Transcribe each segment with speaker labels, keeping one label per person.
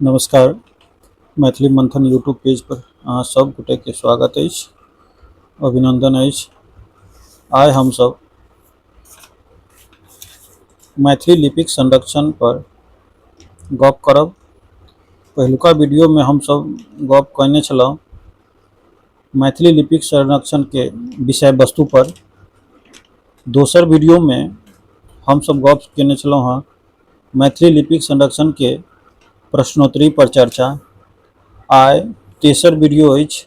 Speaker 1: नमस्कार। मैथिली मंथन YouTube page पर अहाँ सब गोटेके स्वागत अछि, अभिनंदन अछि। आइ हमसब मैथिली लिपिक संरक्षण पर गप करब। पहिलुका वीडियोमे हमसब गप कयने छलहुँ मैथिली लिपिक संरक्षणके विषय वस्तु पर। दोसर वीडियोमे हमसब गप कयने छलहुँ हँ मैथिली लिपिक संरक्षणके प्रश्नोत्तरी पर चर्चा। आइ तेसर वीडियो अछि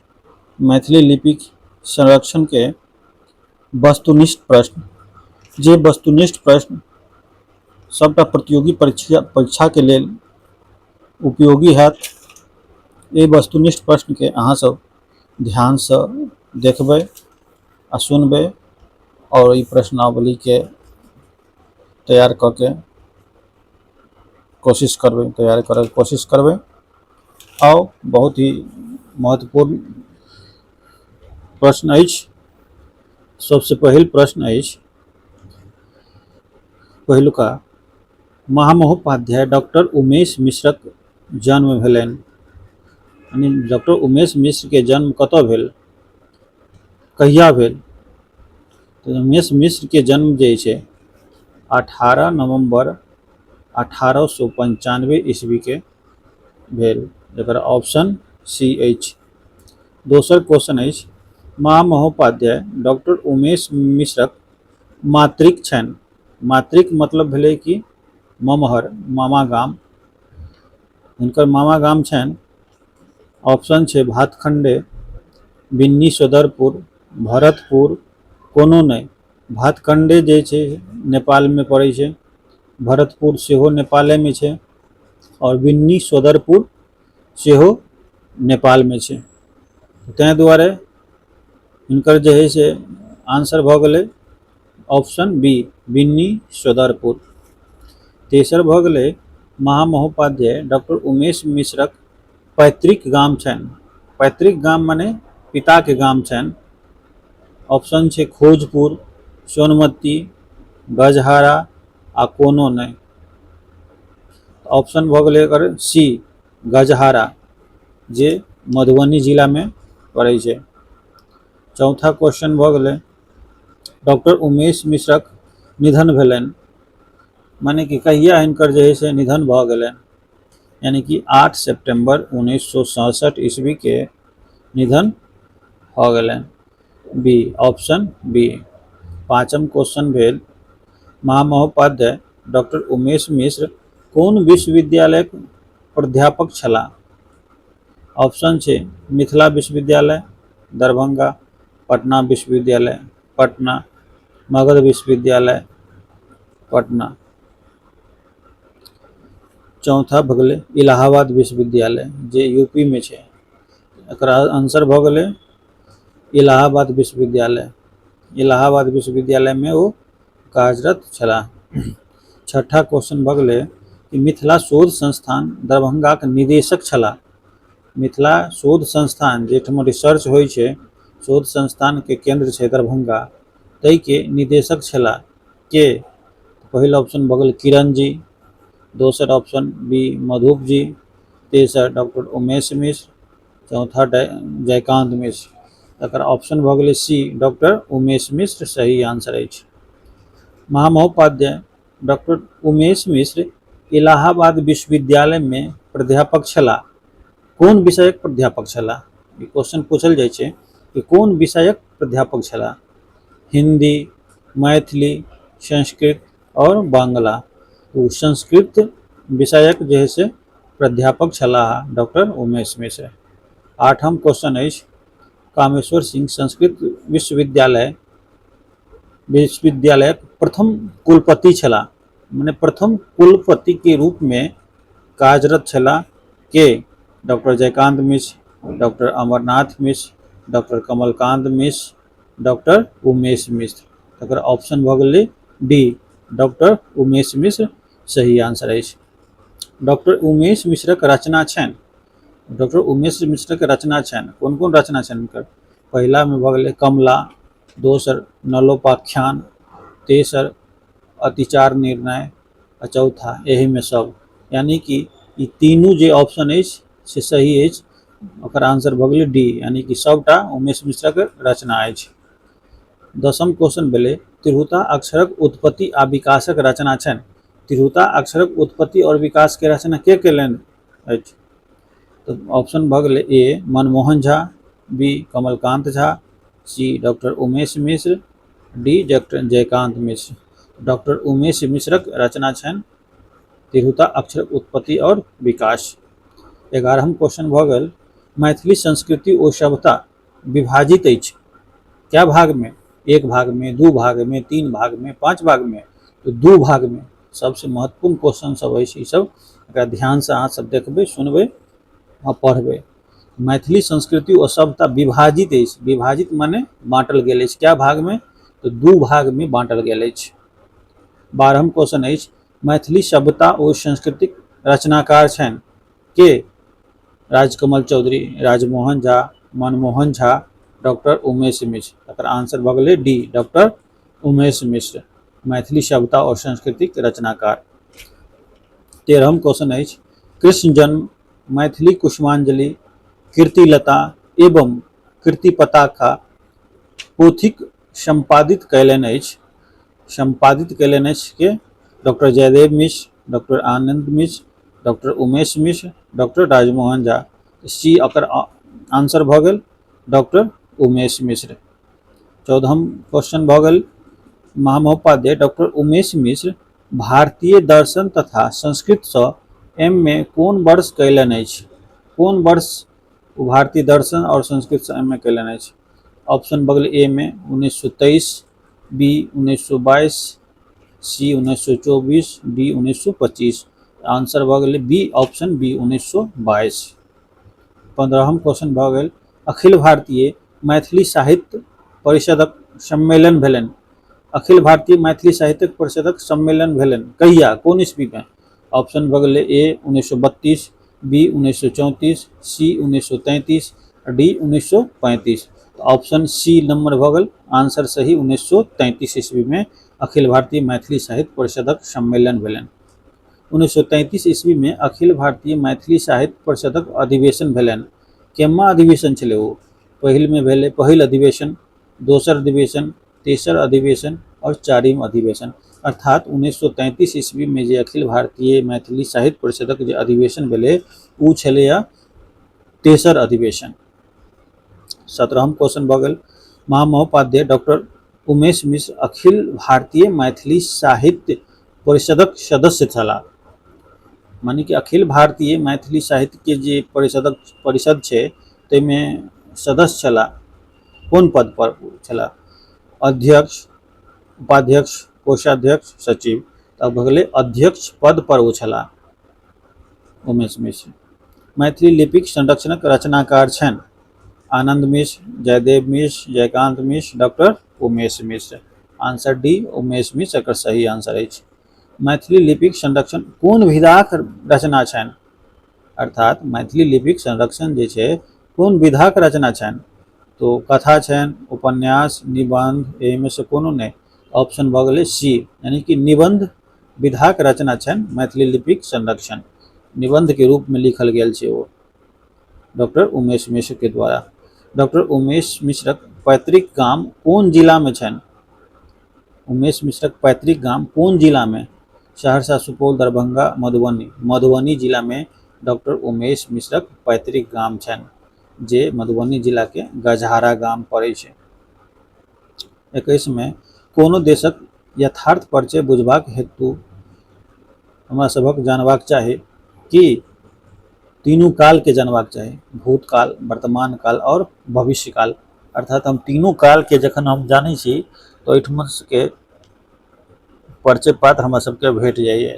Speaker 1: मैथिली लिपिक संरक्षणके वस्तुनिष्ठ प्रश्न, जे वस्तुनिष्ठ प्रश्न सबटा प्रतियोगी परीक्षाके लेल उपयोगी हैत। एहि वस्तुनिष्ठ प्रश्नके अहाँ सब ध्यानसँ देखबै आ सुनबै आओर ई प्रश्नावलीके तैयार कऽ के कोशिश करबै, तैयार करैके कोशिश करबै। आउ, बहुत ही महत्वपूर्ण प्रश्न अछि। सबसँ पहिल प्रश्न अछि पहिलुका, महामहोपाध्याय डॉक्टर उमेश मिश्रक जन्म भेलनि, यानी डॉक्टर उमेश मिश्रके जन्म कतऽ भेल, कहिया भेल? तऽ उमेश मिश्रके जन्म जे छै 18 नवम्बर 1895 ईस्वीके भेल, जकर ऑप्शन सी अछि। दोसर क्वेश्चन अछि, महामहोपाध्याय डॉक्टर उमेश मिश्रक मातृक छनि। मातृक मतलब भेलै कि ममहर, मामा गाम। हिनकर मामा गाम छनि। ऑप्शन छै भातखंडे, बिन्नी सोदरपुर, भरतपुर, कोनो नहि। भातखंडे जे छै नेपालमे पड़ै छै, भरतपुर सेहो नेपालेमे छै आओर बिन्नी सोदरपुर सेहो नेपालमे छै। ताहि दुआरे हिनकर जे हइ से आंसर भऽ गेलै ऑप्शन बी, बिन्नी सोदरपुर। तेसर भऽ गेलै, महामहोपाध्याय डॉक्टर उमेश मिश्रक पैतृक गाम छनि। पैतृक गाम मने पिताके गाम छनि। ऑप्शन छै खोजपुर, सोनमती, गजहारा आ कोनो नहि। ऑप्शन भऽ गेलै एकर सी, गजहारा, जे मधुबनी जिलामे पड़ै छै। चौथा क्वेश्चन भऽ गेलै, डॉक्टर उमेश मिश्रक निधन भेलनि, माने कि कहिया हिनकर जे है से निधन भऽ गेलनि? यानी कि 8 सितम्बर 1967 ईस्वी के निधन भऽ गेलनि, बी, ऑप्शन बी। पाँचम क्वेश्चन भेल, महामहोपाध्याय डॉक्टर उमेश मिश्र कोन विश्वविद्यालयक प्राध्यापक छलाह? ऑप्शन छै मिथिला विश्वविद्यालय दरभंगा, पटना विश्वविद्यालय पटना, मगध विश्वविद्यालय पटना, चौथा भऽ गेलै इलाहाबाद विश्वविद्यालय जे यूपी मे छै। एकर आंसर भऽ गेलै इलाहाबाद विश्वविद्यालय। इलाहाबाद विश्वविद्यालयमे ओ कार्यरत छलाह। छठा क्वेश्चन भऽ गेलै कि मिथिला शोध संस्थान दरभंगाक निदेशक छलाह। मिथिला शोध संस्थान जाहिठाम रिसर्च होइ छै, शोध संस्थानके केन्द्र छै दरभंगा, ताहिके निदेशक छलाह के? पहिल ऑप्शन भऽ गेल किरण जी, दोसर ऑप्शन बी मधुप जी, तेसर डॉक्टर उमेश मिश्र, चौथा जयकान्त मिश्र। तकर ऑप्शन भऽ गेलै सी, डॉक्टर उमेश मिश्र सही आंसर अछि। महामहोपाध्याय डॉक्टर उमेश मिश्र इलाहाबाद विश्वविद्यालयमे प्राध्यापक छलाह। कोन विषयक प्राध्यापक छलाह? ई क्वेश्चन पूछल जाइ छै कि कोन विषयक प्राध्यापक छलाह? हिंदी, मैथिली, संस्कृत आओर बांग्ला। ओ संस्कृत विषयक जे है से प्राध्यापक छलाह डॉक्टर उमेश मिश्र। आठम क्वेश्चन अछि, कामेश्वर सिंह संस्कृत विश्वविद्यालयक प्रथम कुलपति छलाह, मने प्रथम कुलपति के रूप में कार्यरत छलाह के? Doctor Jaykant Mishra, doctor Amarnath Mishra, doctor Kamalkant Mishra, doctor Umesh Mishra. तकर ऑप्शन भऽ गेलै डी, डॉक्टर उमेश मिश्र सही आंसर अछि। डॉक्टर उमेश मिश्रक रचना छनि। डॉक्टर उमेश मिश्रक रचना छनि, कोन कोन रचना छनि हुनकर? पहिलामे भऽ गेलै कमला, दोसर नलोपाख्यान, तेसर अतिचार निर्णय आ चौथा एहिमे सब। यानी कि ई तीनू जे ऑप्शन अछि से सही अछि। ओकर आंसर भऽ गेलै डी, यानी कि सभटा उमेश मिश्रक रचना अछि। दसम क्वेश्चन भेलै, तिरहुता अक्षरक उत्पत्ति आ विकासक रचना छनि। तिरहुता अक्षरक उत्पत्ति आओर विकासके रचना के कयलनि अछि? तऽ ऑप्शन भऽ गेलै A Manmohan Jha, B Kamalkant Jha, C doctor Umesh Mishra, D doctor Jaykant Mishra. Doctor Umesh मिश्रक रचना छनि तिरहुता अक्षरक उत्पत्ति आओर विकास। 11म क्वेश्चन भऽ गेल, मैथिली संस्कृति ओ सभ्यता विभाजित अछि क्या भाग में? एक भाग में, दू भाग में, तीन भाग में, पांच भाग में? तो दू भाग में। सबसे महत्वपूर्ण क्वेश्चन सब अछि ई सब, एकरा ध्यान से अहाँ सब देखबै, सुनबै आ पढ़बै। मैथिली संस्कृति ओ सभ्यता विभाजित अछि, विभाजित माने बाँटल गेल अछि, क्या भाग में? तो दू भाग में बाँटल गेल अछि। 12म क्वेश्चन अछि, मैथिली सभ्यता ओ संस्कृतिक रचनाकार छनि के? राजकमल चौधरी, राजमोहन झा, मनमोहन झा, डॉक्टर उमेश मिश्र। एकर आंसर भऽ गेलै डी, डॉक्टर उमेश मिश्र, मैथिली सभ्यता और संस्कृतिक रचनाकार। 13म क्वेश्चन अछि, कृष्ण जन्म, मैथिली कुसुमांजलि, कीर्तिलता एवं कीर्ति पताका पोथीक सम्पादित कयलनि अछि। सम्पादित कयलनि अछि के? Doctor Jaydev Mishra, doctor Anand Mishra, doctor Umesh Mishra, doctor Rajmohan Jha. C एकर आंसर भऽ गेल डॉक्टर उमेश मिश्र। 14म क्वेश्चन भऽ गेल, महामहोपाध्याय डॉक्टर उमेश मिश्र भारतीय दर्शन तथा संस्कृतसँ एम ए कोन वर्ष कयलनि अछि? कोन वर्ष ओ भारतीय दर्शन आओर संस्कृतसँ एम ए कयलनि अछि? ऑप्शन भऽ गेल ए मे 1923, बी 1922, सी 1924, डी 1925। आंसर भऽ गेलै बी, ऑप्शन बी 1922। 15म क्वेश्चन भऽ गेल, अखिल भारतीय मैथिली साहित्य परिषदक सम्मेलन भेलनि। अखिल भारतीय मैथिली साहित्य परिषदक सम्मेलन भेलनि कहिया, कोन ईस्वीमे? ऑप्शन भऽ गेलै ए 1932, बी 1934, सी 1933, डी 1935। तऽ ऑप्शन सी नंबर भऽ गेल आंसर सही, 1933 ईस्वीमे अखिल भारतीय मैथिली साहित्य परिषदक सम्मेलन भेलनि। 1933 ईस्वीमे अखिल भारतीय मैथिली साहित्य परिषदक अधिवेशन भेलनि। केमा अधिवेशन छलै ओ? पहिलमे भेलै पहिल अधिवेशन, दोसर अधिवेशन, तेसर अधिवेशन आओर चारिम अधिवेशन। अर्थात 1933 ईस्वीमे जे अखिल भारतीय मैथिली साहित्य परिषदक जे अधिवेशन भेलै ओ छलैए तेसर अधिवेशन। 17म क्वेश्चन भऽ गेल, महामहोपाध्याय डॉक्टर उमेश मिश्र अखिल भारतीय मैथिली साहित्य परिषदक सदस्य छलाह। माने कि अखिल भारतीय मैथिली साहित्यके जे परिषदक परिषद छै ताहिमे सदस्य छलाह। कोन पद पर छलाह? अध्यक्ष, उपाध्यक्ष, कोषाध्यक्ष, सचिव। तब भऽ गेलै अध्यक्ष पद पर ओ छलाह उमेश मिश्र। मैथिली लिपिक संरक्षणक रचनाकार छनि Anand Mishra, Jaydev Mishra, Jaykant Mishra, doctor Umesh Mishra. Answer D Umesh Mishra एकर सही आंसर अछि। मैथिली लिपिक संरक्षण कोन विधाक रचना छनि? अर्थात मैथिली लिपिक संरक्षण जे छै कोन विधाक रचना छनि? तो कथा छनि, उपन्यास, निबंध, एहिमे से कोनो नहि। ऑप्शन भऽ गेलै सी, यानी कि निबंध विधाक रचना छनि मैथिली लिपिक संरक्षण। निबंध के रूप में लिखल गेल छै ओ डॉक्टर उमेश मिश्र के द्वारा। डॉक्टर उमेश मिश्रक पैतृक गाम कोन जिलामे छनि? उमेश मिश्रक पैतृक गाम कोन जिलामे? सहरसा, सुपौल, दरभंगा, मधुबनी। मधुबनी जिलामे डॉक्टर उमेश मिश्रक पैतृक गाम छनि, जे मधुबनी जिलाके गजहारा गाम पड़ै छै। 21मे कोनो देशक यथार्थ परिचय बुझबाक हेतु हमरा सभक जानबाक चाही कि तीनू कालके जानबाक चाही, भूतकाल, वर्तमान काल आओर भविष्य काल। अर्थात हम तीनू कालके जखन हम जानै छी तऽ ओहिठुमाके परिचय पात हमरा सबके भेट जाइए।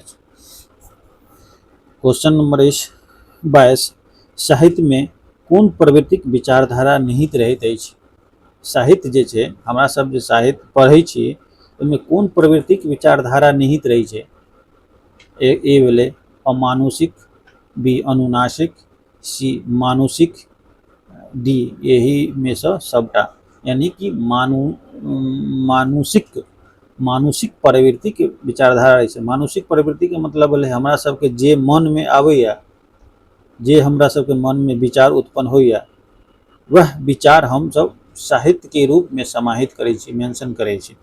Speaker 1: क्वेश्चन नंबर अछि 22, साहित्यमे कोन प्रवृत्तिक विचारधारा निहित रहैत अछि? साहित्य जे छै, हमरा सब जे साहित्य पढ़ै छी ओहिमे कोन प्रवृत्तिक विचारधारा निहित रहै छै? ए ए भेलै अमानुषिक, बी अनुनासिक, सी मानुषिक, डी एहिमे सँ सबटा। यानी कि मानुषिक मानुषिक प्रवृत्तिके विचारधारा रहै छै। मानुषिक प्रवृत्तिके मतलब भेलै हमरा सबके जे मनमे आबैए जे हमरा सबके मनमे विचार उत्पन्न होइए, वएह विचार हमसब साहित्यके रूपमे समाहित करै छी, मेंशन करै छी।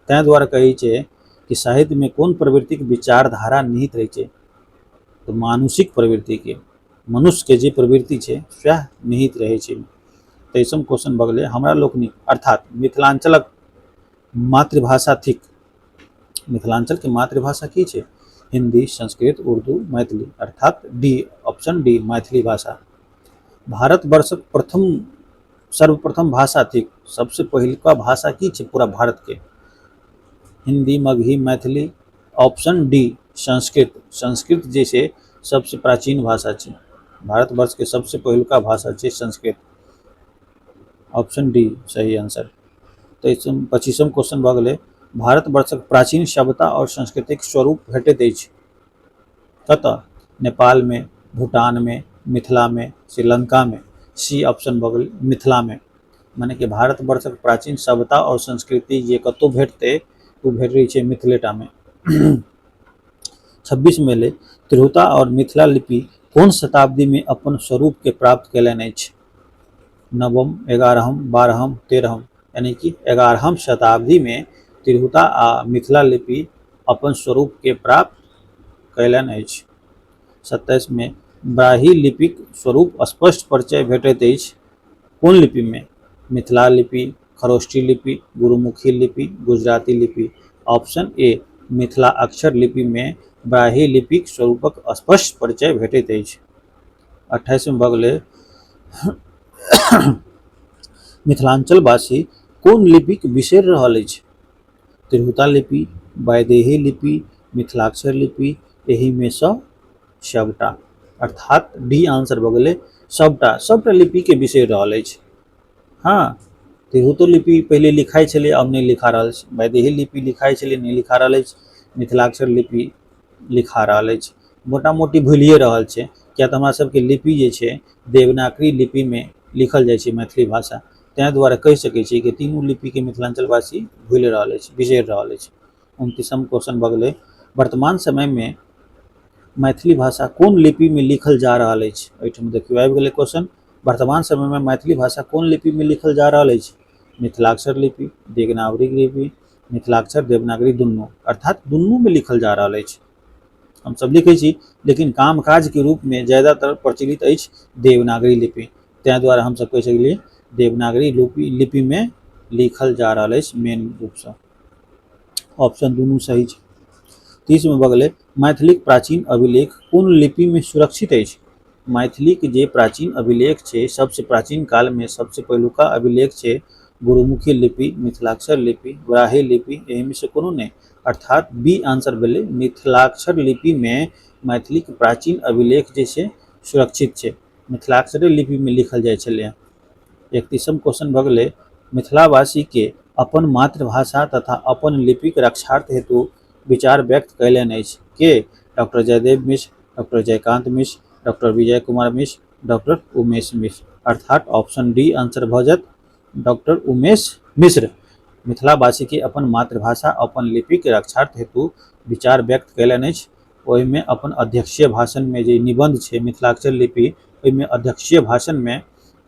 Speaker 1: ताहि दुआरे कहै छै कि साहित्यमे कोन प्रवृत्तिके विचारधारा निहित रहै छै, तऽ मानुषिक प्रवृत्तिके, मनुष्यके जे प्रवृत्ति छै सएह निहित रहै छै। तेइसम क्वेश्चन भऽ गेलै, हमरा लोकनिक अर्थात मिथिलाञ्चलक मातृभाषा थिक। मिथिलाञ्चलके मातृभाषा की छै? हिन्दी, संस्कृत, उर्दू, मैथिली, अर्थात डी, ऑप्शन डी, मैथिली भाषा। भारतवर्षक प्रथम सर्वप्रथम भाषा थिक। सबसे पहिलुका भाषा की छै पूरा भारतके? Hindi, Magahi, Maithili, option D Sanskrit. संस्कृत जे छै सबसे प्राचीन भाषा छै। भारतवर्षके सबसे पहिलुका भाषा छै संस्कृत। ऑप्शन डी सही आंसर। तेइसम 25म क्वेश्चन भऽ गेलै, भारतवर्षक प्राचीन सभ्यता आओर सांस्कृतिक स्वरूप भेटैत अछि कतऽ? नेपालमे, भूटानमे, मिथिलामे, श्रीलंकामे। सी ऑप्शन भऽ गेल मिथिलामे। माने कि भारतवर्षक प्राचीन सभ्यता आओर संस्कृति जे कतहु भेटतै ओ भेटै छै मिथिलेटामे। 26मे एलै, तिरहुता आओर मिथिला लिपि कोन शताब्दीमे अपन स्वरूपके प्राप्त कयलनि अछि? नवम, 11हम, 12हम, 13हम, यानी कि 11हम शताब्दीमे तिरहुता आ मिथिला लिपि अपन स्वरूपके प्राप्त कयलनि अछि। 27मे ब्राही लिपिक स्वरूप स्पष्ट परिचय भेटैत अछि कोन लिपिमे? मिथिला लिपि, खरोष्ठी लिपि, गुरुमुखी लिपि, गुजराती लिपि। ऑप्शन ए मिथिला अक्षर लिपिमे ब्राही लिपिक स्वरूपक स्पष्ट परिचय भेटैत अछि। 28मे भऽ गेलै, मिथिलाञ्चलवासी कोन लिपिक बिसरि रहल अछि? तिरहुता लिपि, वैदेही लिपि, मिथिलाक्षर लिपि, एहिमे सँ सबटा, अर्थात डी आंसर भऽ गेलै सबटा। सबटा लिपिके बिसरि रहल अछि। हँ, तिरहुतो लिपि पहिले लिखाइ छलै, आब नहि लिखा रहल छै। वैदेही लिपि लिखाइ छलै, नहि लिखा रहल अछि। मिथिलाक्षर लिपि लिखा रहल अछि। मोटा मोटी भुलिए रहल छै, किया तऽ हमरा सबके लिपि जे छै देवनागरी लिपिमे लिखल जाइ छै मैथिली भाषा, ताहि दुआरे कहि सकै छी कि तीनू लिपिके मिथिलाञ्चलवासी भुलि रहल अछि, बिसरि रहल अछि। 29म क्वेश्चन भऽ गेलै, वर्तमान समयमे मैथिली भाषा कोन लिपिमे लिखल जा रहल अछि? एहिठाम देखियौ आबि गेलै क्वेश्चन, वर्तमान समयमे मैथिली भाषा कोन लिपिमे लिखल जा रहल अछि? मिथिलाक्षर लिपि, देवनागरी लिपि, मिथिलाक्षर देवनागरी दुनू, अर्थात दुनूमे लिखल जा रहल अछि। हमसब लिखै छी, लेकिन काम काजके रूपमे ज्यादातर प्रचलित अछि देवनागरी लिपि, ताहि दुआरे हमसब कहि सकलियै देवनागरी लिपिमे लिखल जा रहल अछि मेन रूपसँ। ऑप्शन दुनू सही छै। 30मे भऽ गेलै, मैथिलीक प्राचीन अभिलेख कोन लिपिमे सुरक्षित अछि? मैथिलीक जे प्राचीन अभिलेख छै, सबसँ प्राचीन कालमे सबसँ पहिलुका अभिलेख छै, गुरुमुखी लिपि, मिथिलाक्षर लिपि, ब्राही लिपि, एहिमे से कोनो नहि, अर्थात बी आंसर भेलै मिथिलाक्षर लिपिमे मैथिलीक प्राचीन अभिलेख जे छै सुरक्षित छै। मिथिलाक्षरे लिपिमे लिखल जाइ छलै। 31म क्वेश्चन भऽ गेलै, मिथिलावासीके अपन मातृभाषा तथा अपन लिपिक रक्षार्थ हेतु विचार व्यक्त कयलनि अछि के? Doctor Jaydev Mishra, doctor Jaykant Mishra, doctor Vijay Kumar Mishra, doctor Umesh Mishra, अर्थात ऑप्शन डी आंसर भऽ जायत डॉक्टर उमेश मिश्र। मिथिलावासीके अपन मातृभाषा अपन लिपिक रक्षार्थ हेतु विचार व्यक्त कयलनि अछि। ओहिमे अपन अध्यक्षीय भाषणमे जे निबन्ध छै मिथिलाक्षर लिपि, ओहिमे अध्यक्षीय भाषणमे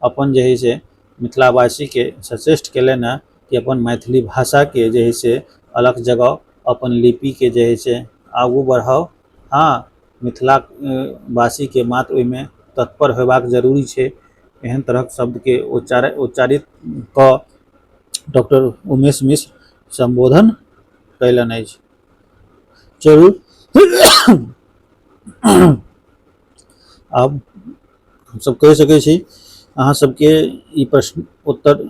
Speaker 1: अपन जे हइ से मिथिलावासीके सचेष्ट कयलनि हँ कि अपन मैथिली भाषाके जे हइ से अलग जगह अपन लिपिके जे हइ से आगू बढ़ाउ। हँ, मिथिला वासीके मात्र ओहिमे तत्पर होयबाक जरूरी छै। एहन तरहक शब्दके उच्चारित कऽ डॉक्टर उमेश मिश्र सम्बोधन कयलनि अछि। चलू, आब हमसब कहि सकै छी अहाँ सबके ई प्रश्न उत्तर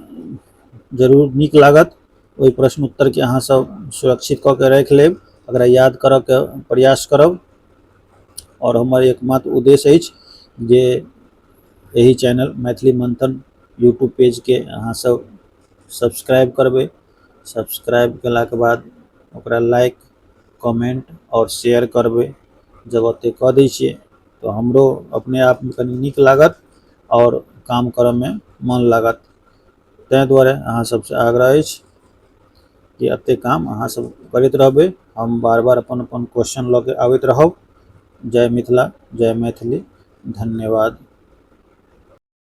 Speaker 1: जरूर नीक लागत। ओहि प्रश्न उत्तरके अहाँ सब सुरक्षित कऽ के राखि लेब, एकरा याद करऽके प्रयास करब। आओर हमर एकमात्र उद्देश्य अछि जे एहि चैनल मैथिली मंथन यूट्यूब पेजके अहाँ सब सब्सक्राइब करबै। सब्सक्राइब केलाके बाद ओकरा लाइक, कमेंट आओर शेयर करबै। जब ओतेक कऽ दै छियै तऽ हमरो अपने आपमे कनि नीक लागत आओर काम करऽमे मन लागत। ताहि दुआरे अहाँ सबसँ आग्रह अछि कि एतेक काम अहाँ सब करैत रहबै, हम बार बार अपन अपन क्वेश्चन लऽ के आबैत रहब। जय मिथिला, जय मैथिली। धन्यवाद।